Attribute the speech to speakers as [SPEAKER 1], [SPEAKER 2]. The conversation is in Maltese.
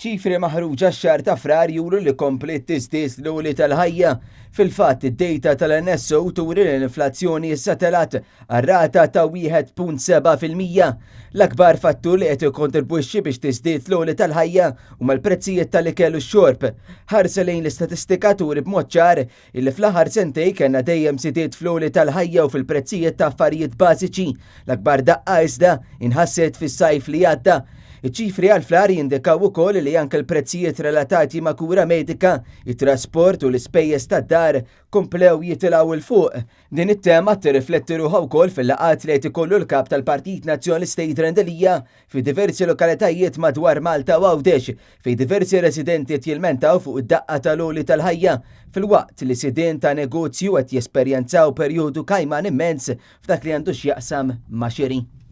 [SPEAKER 1] Ċifri maħruġa x-xahar ta' Frar juru li kompliet tiżdied l-għoli tal-ħajja. Fil-fatt, id-data tal-NSO turi li l-inflazzjoni issa telgħet għal rata ta' 1.7%. L-akbar fattur li qed ikkontribwixxi biex tiżdied l-għoli tal-ħajja huma l-prezzijiet tal-ikel u x-xorb. Ħarsa lejn l-istatistika turi b'mod ċar illi fl-aħħar sentejn kellna dejjem żidiet fl-għoli tal-ħajja u fil-prezzijiet ta' affarijiet bażiċi. L-akbar daqqa iżda inħasset fis-sajf li għadda. Iċ-ċifri għal frar jindikaw ukoll li anke l-prezzijiet relatati ma' kura medika, it-trasport u l-ispejjeż tad-dar komplew jitilgħu 'l fuq. Din it-tema tirrifletti ruħha wkoll fil-laqgħat li qed ikollu l-Kap tal-Partit Nazzjonalista Adrian Delia fi diversi lokalitajiet madwar Malta u Għawdex fejn diversi residenti qed jilmentaw fuq id-daqqa tal-għoli tal-ħajja filwaqt li sidien ta' negozju qed jesperjenzaw perjodu kajman immens f'dak li għandu x'jaqsam ma' xiri.